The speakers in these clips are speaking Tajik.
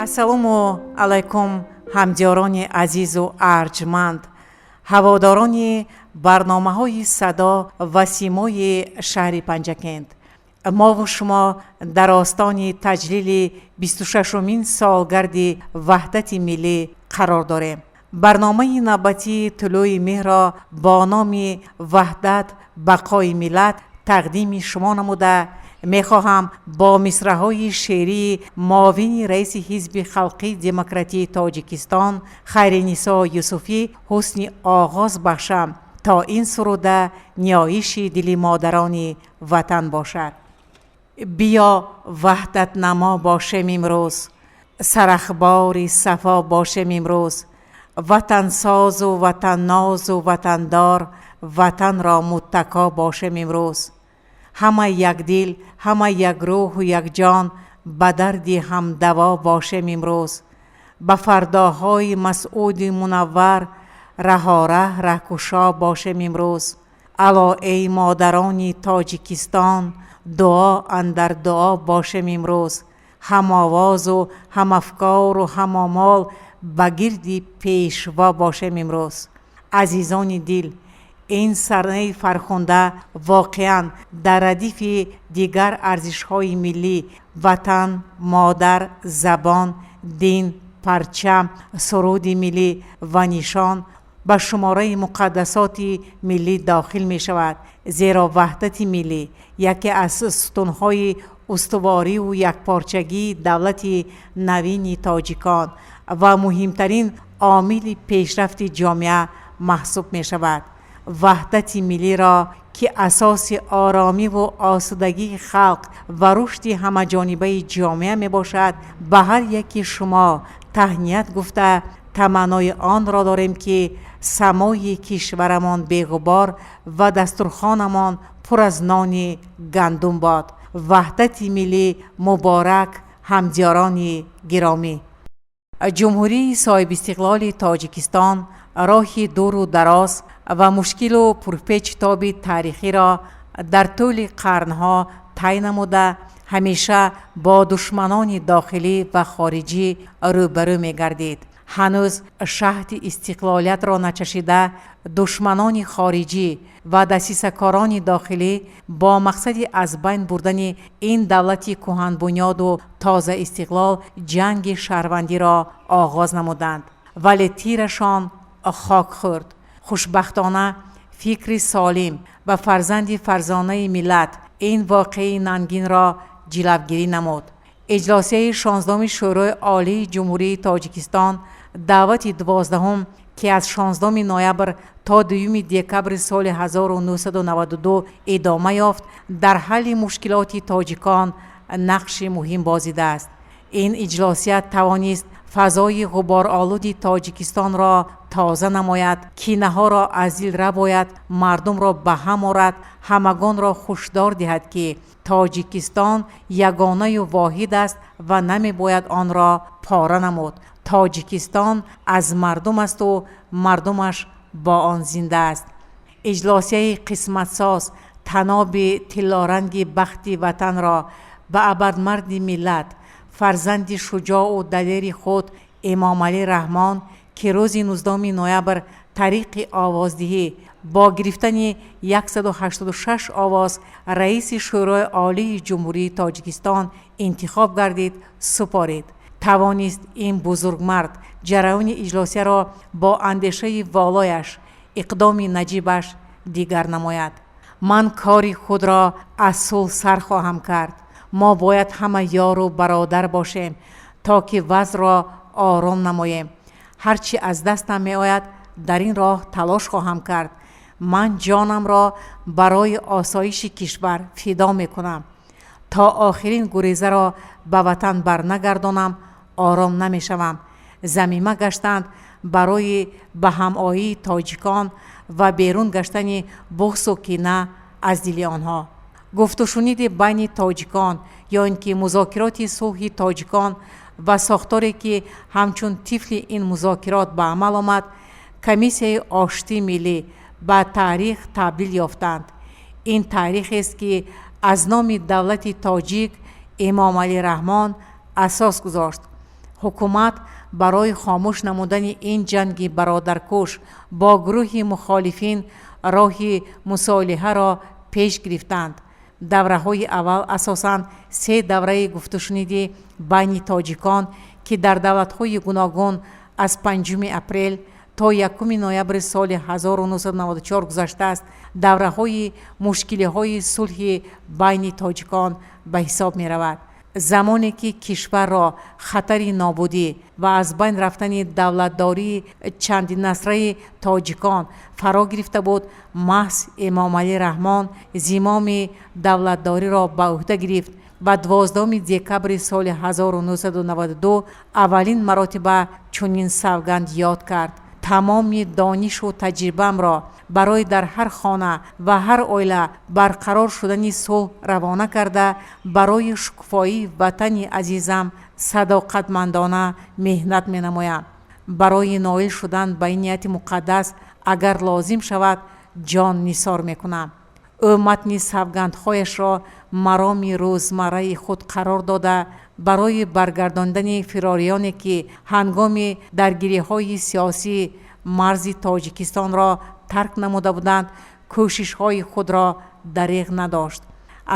Ассалому алайкум, ҳамдиёрони азизу арҷманд, ҳаводорони барномаҳои «Садо ва симои шаҳри Панҷакент». Мову шумо дар остони таҷлили 26-умин солгарди ваҳдати миллӣ қарор дорем. Барномаи навбатии «Тулӯи меҳрро» бо номи «Ваҳдат бақои миллат» тақдими шумо намуда, мехоҳам бо мисраҳои шеърии муовини раиси Ҳизби халқии демократии Тоҷикистон Хайринисо Юсуфӣ ҳусни оғоз бахшам, то ин суруда ниёиши дили модарони ватан бошад. Биё, ваҳдатнамо бошем имрӯз, сарахбори сафо бошем имрӯз, ватансозу ватаннозу ватандор, ватанро муттако бошем имрӯз. Ҳама якдил, ҳама якрӯҳу якҷон, ба дарди ҳамдаво бошем имрӯз. Ба фардоҳои масъуди мунаввар раҳораҳ раҳкушо бошем имрӯз. Ало, эй модарони Тоҷикистон, дуо андар дуо бошем имрӯз. Ҳамовозу ҳамафкору ҳамомол ба гирди Пешво бошем имрӯз. Азизони дил, ин саҳнаи фархунда воқеан дар радифи дигар арзишҳои миллӣ: ватан, модар, забон, дин, парчам, суруди миллӣ ва нишон ба шумораи муқаддасоти миллӣ дохил мешавад. Зеро ваҳдати миллӣ яке аз сутунҳои устувориву якпорчагии давлати навини тоҷикон ва муҳимтарин омили пешрафти ҷомеа маҳсуб мешавад. Ваҳдати миллиро, ки асоси оромиву осудагии халқ ва рушди ҳамаҷонибаи ҷомеа мебошад, ба ҳар яки шумо таҳният гуфта, таманнои онро дорем, ки самои кишварамон беғубор ва дастурхонамон пур аз нони гандум бод. Ваҳдати миллӣ муборак, ҳамдиёрони гиромӣ! Ҷумҳурии соҳибистиқлоли Тоҷикистон роҳи дуру дароз ва мушкилу пурпечтоби таърихиро дар тӯли қарнҳо тай намуда, ҳамеша бо душманони дохилӣ ва хориҷӣ рӯбарӯ мегардид. Ҳанӯз шаҳди истиқлолиятро начашида, душманони хориҷӣ ва дасисакорони дохилӣ бо мақсади аз байн бурдани ин давлати кӯҳанбунёду тозаистиқлол ҷанги шаҳрвандиро оғоз намуданд, вале тирашон хок хӯрд. Хушбахтона, фикри солим ва фарзанди фарзонаи миллат ин воқеаи нангинро ҷилавгирӣ намуд. Иҷлосияи 16-уми Шӯрои Олии Ҷумҳурии Тоҷикистон даъвати 12-ум, ки аз 16 ноябр то 2 декабри соли 1992 идома ёфт, дар ҳалли мушкилоти тоҷикон нақши муҳим бозидааст. Ин иҷлосия тавонист фазои ғуборолуди Тоҷикистонро тоза намояд, кинаҳоро аз дил рабояд, мардумро ба ҳам орад, ҳамагонро ҳушдор диҳад, ки Тоҷикистон ягонаю воҳид аст ва намебояд онро пора намуд. Тоҷикистон аз мардум асту мардумаш бо он зинда аст. Иҷлосияи қисматсоз таноби тиллоранги бахти ватанро ба абармарди миллат, фарзанди шуҷоъу далери худ Эмомалӣ Раҳмон, ки рӯзи 19 ноябр тариқи овоздиҳӣ бо гирифтани 186 овоз раиси Шӯрои Олии Ҷумҳурии Тоҷикистон интихоб гардид, супорид. Тавонист ин бузургмард ҷараёни иҷлосияро бо андешаи волояш, иқдоми наҷибаш дигар намояд. «Ман кори худро аз сулҳ сар хоҳам кард. Мо бояд ҳама ёру бародар бошем, то ки вазъро ором намоем. Ҳар чӣ аз дастам меояд, дар ин роҳ талош хоҳам кард. Ман ҷонамро барои осоиши кишвар фидо мекунам. То охирин гурезаро ба ватан барнагардонам, ором намешавам», замима гаштанд барои ба ҳамоии тоҷикон ва берун гаштани буғзу кина аз дили онҳо. Гуфтушуниди байни тоҷикон ё ин ки музокироти сулҳи тоҷикон ва сохторе, ки ҳамчун тифли ин музокирот ба амал омад, Комиссияи оштии миллӣ, ба таърих табдил ёфтанд. Ин таърихест, ки аз номи давлати тоҷик Эмомалӣ Раҳмон асос гузошт. Ҳукумат барои хомӯш намудани ин ҷанги бародаркуш бо гурӯҳи мухолифин роҳи мусолиҳаро пеш гирифтанд. Давраҳои аввал асосан се давраи гуфтушуниди байни тоҷикон, ки дар давлатҳои гуногун аз 5 апрел то 1 ноябри соли 1994 гузаштааст, давраҳои мушкилиҳои сулҳи байни тоҷикон ба ҳисоб меравад. Замоне ки кишварро хатари нобудӣ ва аз байн рафтани давлатдории чандинасраи тоҷикон фаро гирифта буд, маҳз Эмомалӣ Раҳмон зимоми давлатдориро ба ӯҳда гирифт ва 12 декабри соли 1992 аввалин маротиба чунин савганд ёд кард: «Тамоми донишу таҷрибаамро барои дар ҳар хона ва ҳар оила барқарор шудани сулҳ равона карда, барои шукуфоии ватани азизам садоқатмандона меҳнат менамоям. Барои ноил шудан ба ин нияти муқаддас, агар лозим шавад, ҷон нисор мекунам». Ӯ матни савгандҳояшро мароми рӯзмарраи худ қарор дода, барои баргардондани фирориёне, ки ҳангоми даргириҳои сиёсӣ марзи Тоҷикистонро тарк намуда буданд, кӯшишҳои худро дареғ надошт.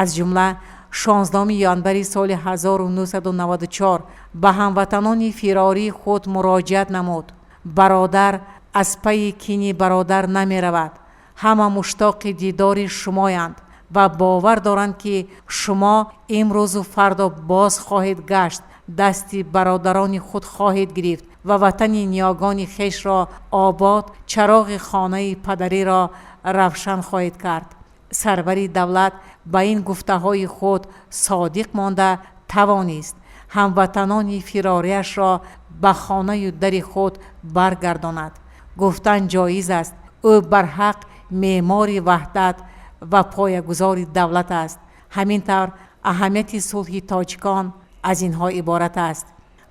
Аз ҷумла 16 январи соли 1994 ба ҳамватанони фирории худ муроҷиат намуд: «Бародар аз пайи кини бародар намеравад. Ҳама муштоқи дидори шумоянд ва бовар доранд, ки шумо имрӯзу фардо боз хоҳед гашт, дасти бародарони худ хоҳед гирифт ва ватани ниёгони хешро обод, чароғи хонаи падариро равшан хоҳед кард». Сарвари давлат ба ин гуфтаҳои худ содиқ монда тавонист ҳамватанони фирориашро ба хонаю дари худ баргардонад. Гуфтан ҷоиз аст, ӯ барҳақ меъмори ваҳдат ва поягузори давлат аст. Ҳамин тавр, аҳамияти сулҳи тоҷикон аз инҳо иборат аст: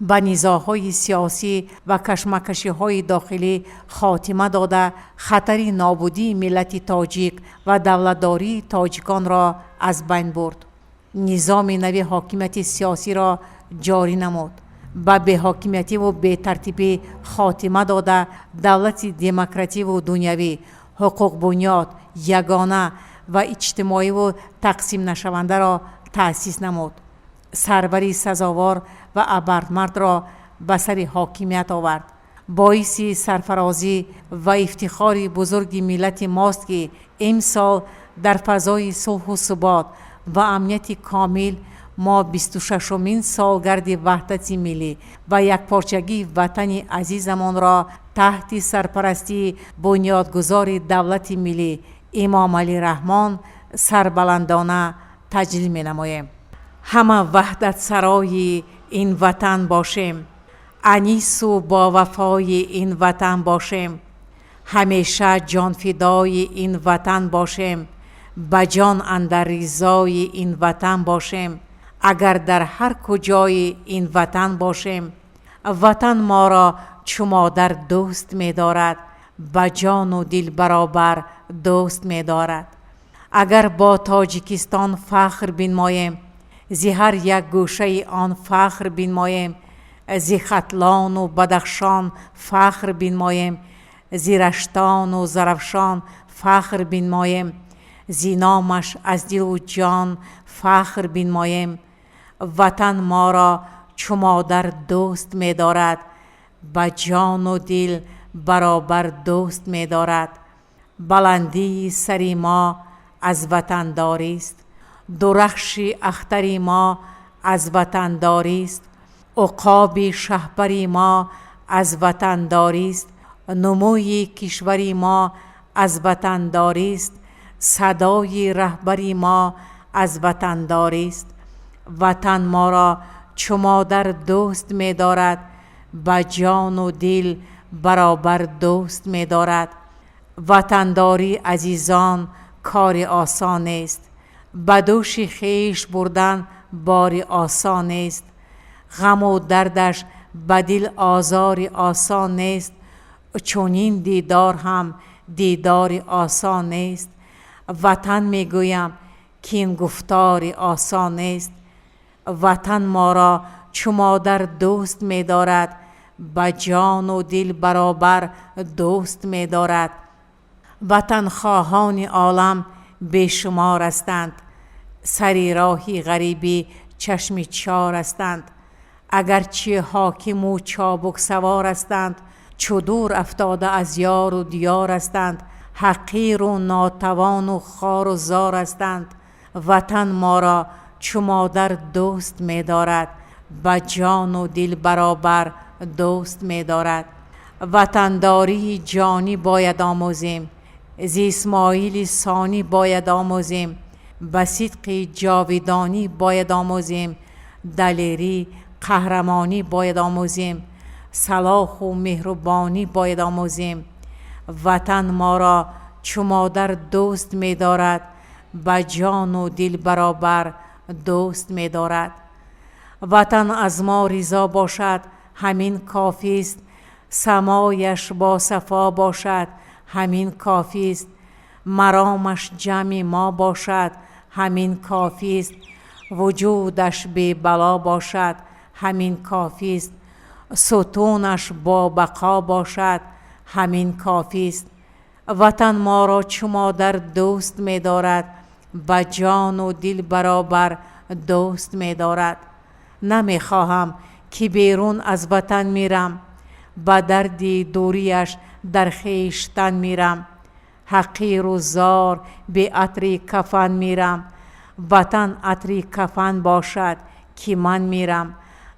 ба низоъҳои сиёсӣ ва кашмакашиҳои дохилӣ хотима дода, хатари нобудии миллати тоҷик ва давлатдории тоҷиконро аз байн бурд, низоми нави ҳокимияти сиёсиро ҷорӣ намуд, ба беҳокимиятиву бетартибӣ хотима дода, давлати демокративу дунявӣ, ҳуқуқбунёд, ягона ва иҷтимоиву тақсимнашавандаро таъсис намуд, сарвари сазовор ва абармардро ба сари ҳокимият овард. Боиси сарфарозӣ ва ифтихори бузурги миллати мост, ки имсол дар фазои сулҳу субот ва амнияти комил мо 26-умин солгарди ваҳдати миллӣ ва якпорчагии ватани азизамонро таҳти сарпарастии бунёдгузори давлати миллӣ Эмомалӣ Раҳмон сарбаландона таҷлил менамоем. Ҳама ваҳдатсарои ин ватан бошем, анису бовафои ин ватан бошем, ҳамеша ҷонфидои ин ватан бошем, ба ҷон андар ризои ин ватан бошем. Агар дар ҳар куҷои ин ватан бошем, ватан моро чу модар дӯст медорад, ба ҷону дил баробар дӯст медорад. Агар бо Тоҷикистон фахр бинмоем, зи ҳар як гӯшаи он фахр бинмоем, зи Хатлону Бадахшон фахр бинмоем, зи Раштону Зарафшон фахр бинмоем, зи номаш аз дилу ҷон фахр бинмоем. Ватан моро чу модар дӯст медорад, ба ҷону дил баробар дӯст медорад. Баландии сари мо аз ватандорист, дурахши ахтари мо аз ватандорист, уқоби шаҳбари мо аз ватандорист, нумӯи кишвари мо аз ватандорист, садои раҳбари мо аз ватандорист. Ватан моро чу модар дӯст медорад, ба ҷону дил баробар дӯст медорад. Ватандорӣ, азизон, кори осон нест, ба дӯши хеш бурдан бори осон нест, ғаму дардаш ба дил озори осон нест, чунин дидор ҳам дидори осон нест. Ватан мегӯям, ки ин гуфтори осон нест. Ватан моро чу модар дӯст медорад, ба ҷону дил баробар дӯст медорад. Ватанхоҳони олам бешумор ҳастанд, сари роҳи ғарибӣ чашми чор ҳастанд. Агарчи ҳокиму чобуксавор ҳастанд, чу дур афтода аз ёру диёр ҳастанд, ҳақиру нотавону хору зор ҳастанд. Ватан моро чу модар дӯст медорад, ба ҷону дил баробар дӯст медорад. Ватандории ҷонӣ бояд омӯзем, зи Исмоили Сонӣ бояд омӯзем, ба сидқи ҷовидонӣ бояд омӯзем, далерӣ қаҳрамонӣ бояд омӯзем, салоҳу меҳрубонӣ бояд омӯзем. Ватан моро чу модар дӯст медорад, ба ҷону дил баробар дӯст медорад. Ватан аз мо ризо бошад, ҳамин кофист, самояш бо сафо бошад, ҳамин кофист, маромаш ҷамъи мо бошад, ҳамин кофист, вуҷудаш бебало бошад, ҳамин кофист, сутунаш бо бақо бошад, ҳамин кофист. Ватан моро чу модар дӯст медорад, ба ҷону дил баробар дӯст медорад. Намехоҳам ки берун аз ватан мирам, ба дарди дурияш дар хештан мирам, ҳақиру зор бе атри кафан мирам. Ватан атри кафан бошад, ки ман мирам,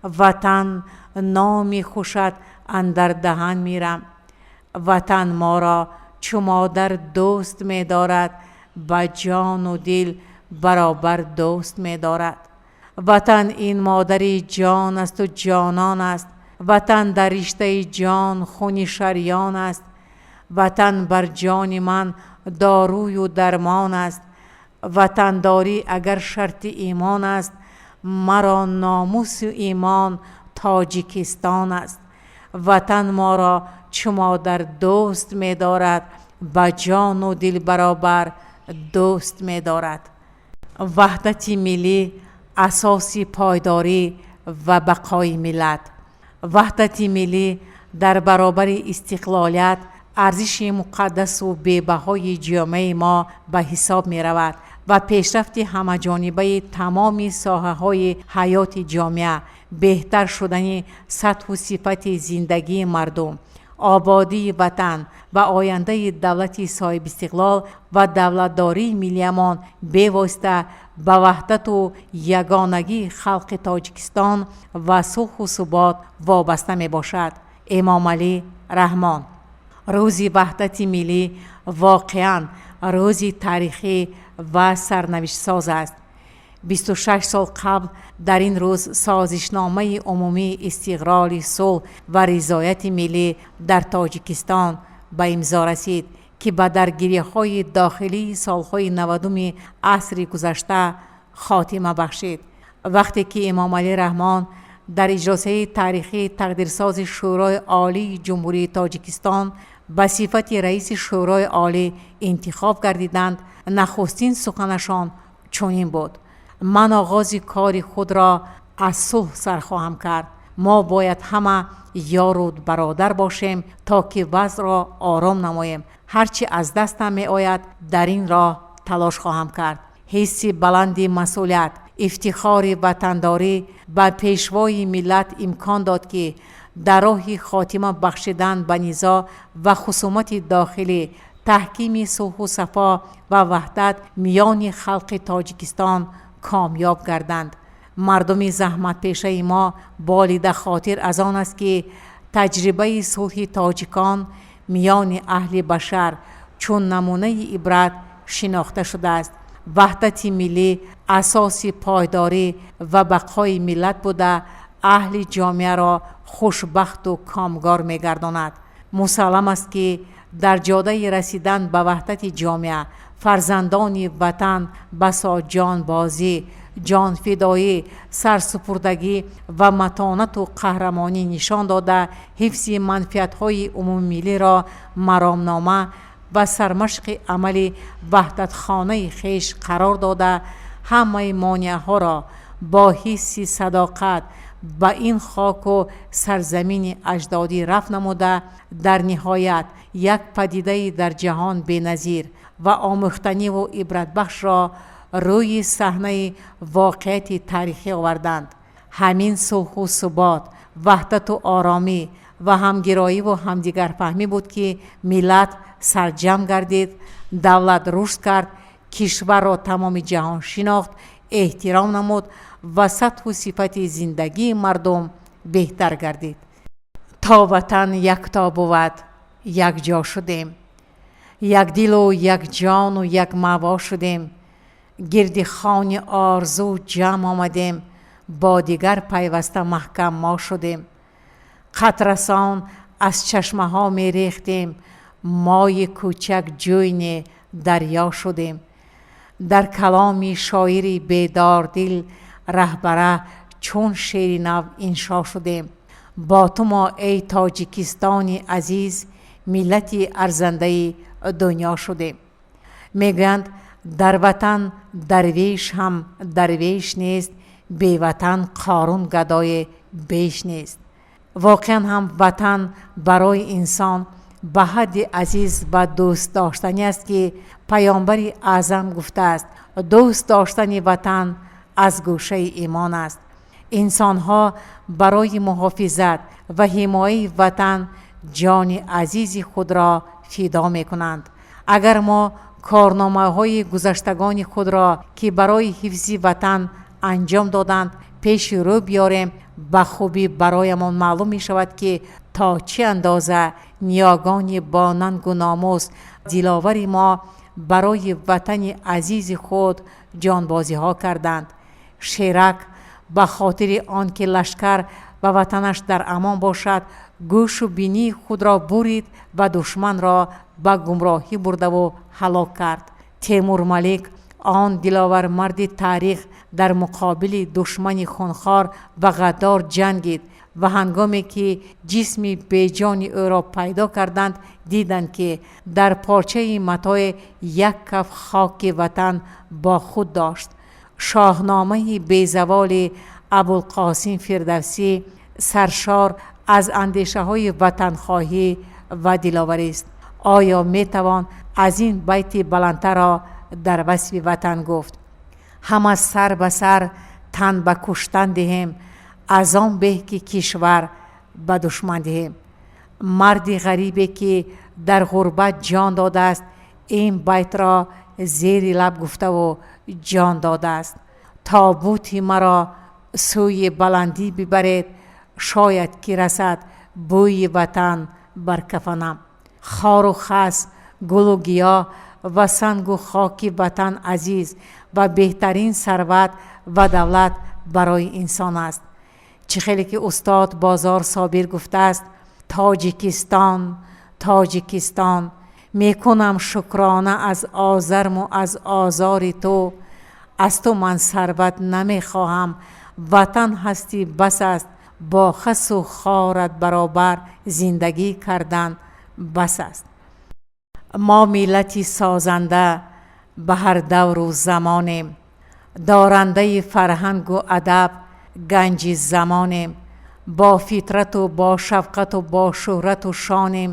ватан номи хушат андар даҳан мирам. Ватан моро чу модар дӯст медорад, ба ҷону дил баробар дӯст медорад. Ватан ин модари ҷон асту ҷонон аст, ватан дар риштаи ҷон хуни шарён аст, ватан бар ҷони ман дорую дармон аст. Ватандорӣ агар шарти имон аст, маро номусу имон Тоҷикистон аст. Ватан моро чу модар дӯст медорад, ба ҷону дил баробар дӯст медорад. Ваҳдати миллӣ асоси пойдорӣ ва бақои миллат. Ваҳдати миллӣ дар баробари истиқлолият арзиши муқаддасу бебаҳои ҷомеаи мо ба ҳисоб меравад ва пешрафти ҳамаҷонибаи тамоми соҳаҳои ҳаёти ҷомеа, беҳтар шудани сатҳу сифати зиндагии мардум, ободии ватан ва ояндаи давлати соҳибистиқлол ва давлатдории миллиамон бевосита ба ваҳдату ягонагии халқи Тоҷикистон ва сулҳу субот вобаста мебошад. Эмомалӣ Раҳмон. Рӯзи ваҳдати миллӣ воқеан рӯзи таърихӣ ва сарнавиштсоз аст. 26 сол қабл дар ин рӯз созишномаи умумии истиқрори сулҳ ва ризояти миллӣ дар Тоҷикистон ба имзо расид, ки ба даргириҳои дохилии солҳои 90-уми асри гузашта хотима бахшид. Вақте ки Эмомалӣ Раҳмон дар иҷлосияи таърихии тақдирсози Шӯрои Олии Ҷумҳурии Тоҷикистон ба сифати раиси Шӯрои Олӣ интихоб гардиданд, нахустин суханашон чунин буд: ман оғози кори худро аз сулҳ сар хоҳам кард. Мо бояд ҳама ёру бародар бошем, то ки вазъро ором намоем. Ҳар чи аз дастам меояд, дар ин роҳ талош хоҳам кард. Ҳисси баланди масъулият, ифтихори ватандорӣ ба пешвои миллат имкон дод, ки дар роҳи хотима бахшидан ба низоъ ва хусумати дохилӣ, таҳкими сулҳу сафо ва ваҳдат миёни халқи Тоҷикистон комёб гарданд. Мардуми заҳматпешаи мо болида хотир аз он аст, ки таҷрибаи сулҳи тоҷикон миёни аҳли башар чун намунаи ибрат шинохта шудааст. Ваҳдати миллӣ асоси пойдорӣ ва бақои миллат буда, аҳли ҷомеаро хушбахту комгор мегардонад. Мусаллам аст, ки дар ҷодаи расидан ба ваҳдати ҷомеа фарзандони ватан басо ҷонбозӣ, ҷонфидоӣ, сарсупурдагӣ ва матонату қаҳрамонӣ нишон дода, ҳифзи манфиатҳои умумимиллиро маромнома ва сармашқи амали ваҳдатхонаи хеш қарор дода, ҳамаи монеаҳоро бо ҳисси садоқат Ба ин хоку сарзамини аҷдодӣ рафт намуда, дар ниҳоят як падидаи дар ҷаҳон беназир ва омӯхтаниву ибратбахшро рӯи саҳнаи воқеияти таърихӣ оварданд. Ҳамин сулҳу субот, ваҳдату оромӣ ва ҳамгироиву ҳамдигарфаҳмӣ буд, ки миллат сарҷамъ гардид, давлат рушд кард, кишварро тамоми ҷаҳон шинохт, эҳтиром намуд ва сатҳу сифати зиндагии мардум беҳтар гардид. То ватан якто бувад, якҷо шудем, якдилу якҷону якмаъво шудем, гирди хони орзу ҷамъ омадем, бо дигар пайваста маҳкам мо шудем. Қатрасон аз чашмаҳо мерехтем, мои кӯчак ҷӯйне дарё шудем. Дар каломи шоири бедордил раҳбара чун шеъри нав иншо шудем. Бо ту мо, эй Тоҷикистони азиз, миллати арзандаи дунё шудем. Мегӯянд, дар ватан дарвеш ҳам дарвеш нест, беватан Қорун гадое беш нест. Воқеан ҳам ватан барои инсон ба ҳадди азиз ва дӯстдоштанӣ аст, ки Паёмбари Аъзам гуфтааст: дӯст доштани ватан аз гӯшаи имон аст. Инсонҳо барои муҳофизат ва ҳимояи ватан ҷони азизи худро фидо мекунанд. Агар мо корномаҳои гузаштагони худро, ки барои ҳифзи ватан анҷом доданд, пеши рӯ биёрем, ба хубӣ бароямон маълум мешавад, ки то чӣ андоза ниёгони бо нангу номус диловари мо барои ватани азизи худ ҷонбозиҳо карданд. Шерак ба хотири он ки лашкар ва ватанаш дар амон бошад, гӯшу бинии худро бурид ва душманро ба гумроҳӣ бурдаву ҳалок кард. Темур Малик, он диловармарди таърих, дар муқобили душмани хунхор ва ғаддор ҷангид ва ҳангоме ки ҷисми беҷони ӯро пайдо карданд, диданд, ки дар порчаи матое як каф хоки ватан бо худ дошт. Шоҳномаи безаволи Абулқосим Фирдавсӣ саршор аз андешаҳои ватанхоҳӣ ва диловарист. Оё метавон аз ин байти баландтарро дар васфи ватан гуфт? Ҳама сар ба сар тан ба куштан диҳем, аз он беҳ ки кишвар ба душман диҳем. Марди ғарибе, ки дар ғурбат ҷон додааст, ин байтро зери лаб гуфтаву ҷон додааст: тобути маро сӯи баландӣ бибаред, шояд ки расад бӯи ватан бар кафанам. Хору хас, гулу гиёҳ ва сангу хоки ватан азиз ва беҳтарин сарват ва давлат барои инсон аст. Чӣ хеле ки устод Бозор Собир гуфтааст: Тоҷикистон, Тоҷикистон, мекунам шукрона аз озарму аз озори ту. Аз ту ман сарват намехоҳам, ватан ҳастӣ бас аст. Бо хасу хорат баробар зиндагӣ кардан бас аст. Мо миллати созанда ба ҳар давру замонем, дорандаи фарҳангу адаб, ганҷи замонем, бо фитрату бо шафқату бо шӯҳрату шонем,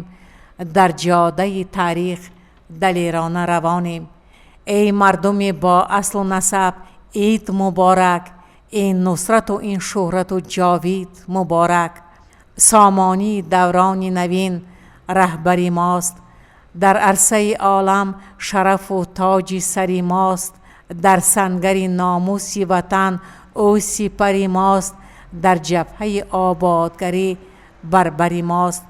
дар ҷодаи таърих далерона равонем. Эй мардуми бо аслу насаб, ид муборак, ин нусрату ин шӯҳрату ҷовид муборак. Сомонии даврони навин раҳбари мост, дар арсаи олам шарафу тоҷи сари мост, дар сангари номуси ватан ӯ сипари мост, дар ҷабҳаи ободгарӣ барбари мост.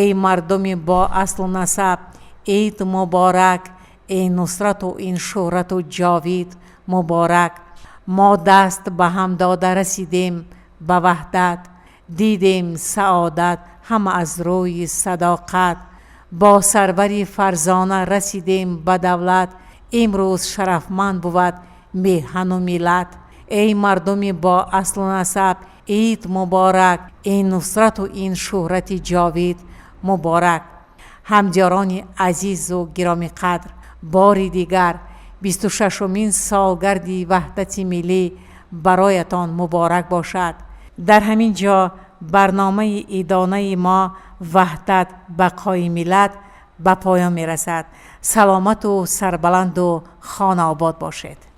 Эй мардуми бо аслу насаб, ид муборак, ин нусрату ин шӯҳрату ҷовид муборак. Мо даст ба ҳам дода расидем ба ваҳдат, дидем саодат ҳама аз рӯи садоқат. Бо сарвари фарзона расидем ба давлат, имрӯз шарафманд бувад меҳану миллат. Эй мардуми бо аслу насаб, ид муборак, ин нусрату ин шӯҳрати ҷовид муборак. Ҳамдиёрони азизу гиромиқадр, бори дигар 26-умин солгарди ваҳдати миллӣ бароятон муборак бошад. Дар ҳамин ҷо барномаи идонаи мо «Ваҳдат бақои миллат» ба поён мерасад. Саломату сарбаланду хонаобод бошед.